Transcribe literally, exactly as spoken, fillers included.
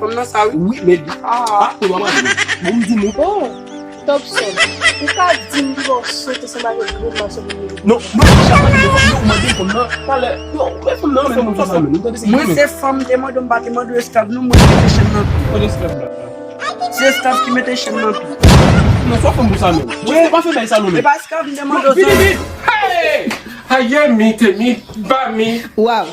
Fanm nan sa wi. Wi, men li. Ah. Ah, ou pa mande. Bon, m di nou. Oh, Topson. Ou ka di m li ba w sote sanba gen grenn mache pou mwen. Non, non, ou pa mande, ou mande fanm nan. Talè. Yo, men fanm nan, men fanm nan, men nou tande se. Mwen se fanm te mande, m pa te mande esklav, non, mwen se te chenn nan. Mwen esklav la. Se staff ki mete chenn nan tou. Non, swa fanm pou sa menm. Mwen pa fè bay sa non men. E pa esklav m te mande. Vini, vini. Hey! Aye mi te mi ba mi. Waw.